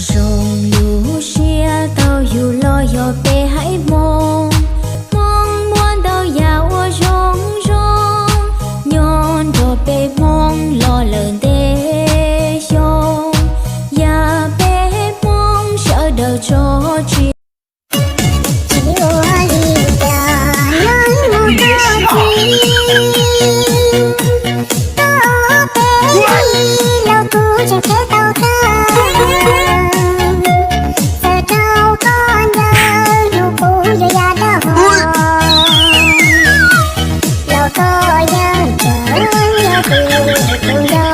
Zoo lub siab tau yug los yog peb haiv Hmoob, Hmoob muaj ntau yam uas zoo zoo, nyob nrog peb Hmoob los lawm ntev xyoo, yam peb Hmoob sawv daws tso tseg. Tsis ua li cas, yog mus txog txiv, tau peb li los kuv tseem qhia tau kawg. Txawm rau koj ncaws lub kuv yuav ya dab hos, los koj yeej tseem yog tus kuv nco.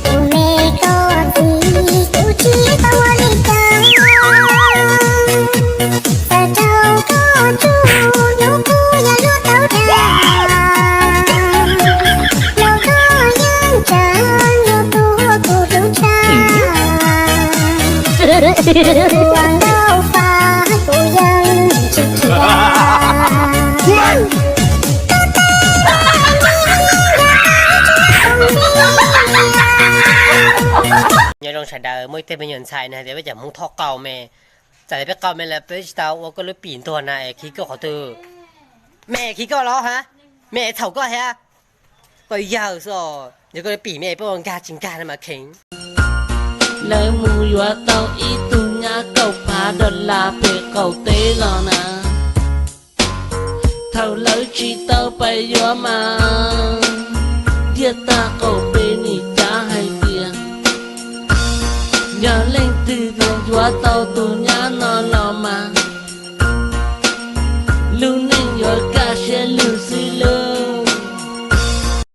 Tus me koj txiv, kuv tsis tau ua li cas. Txawm rau koj tsuj hnub kuv yog luag tau dag, los koj yeej tseem yog tus ua kuv hlub tshaj. Ua nkauj faj kuv yeej tsis khiav. Nyob zoo sawv daws, muaj ib tug me nyuam ntxhais nws hais tias peb cov Hmoob thov qau me, txawm tias peb qau me lawm peb tsis tau ua koj lub pim ntuag na es khib koj qhov twg? Me khib koj los ha, me txhaum koj thiab. Koj yawg xwb os, yog koj lub pim me peb ua nkag tsis nkag no mas kheev. Lawv mus yuav tau ib tug nyab kaum phav dollar pem qaum teb los na. Thaum lawv tsis tau pais yuav mas, ntiaj tag qaum pem nim cav hais tias, yog leej twg yuav tau tus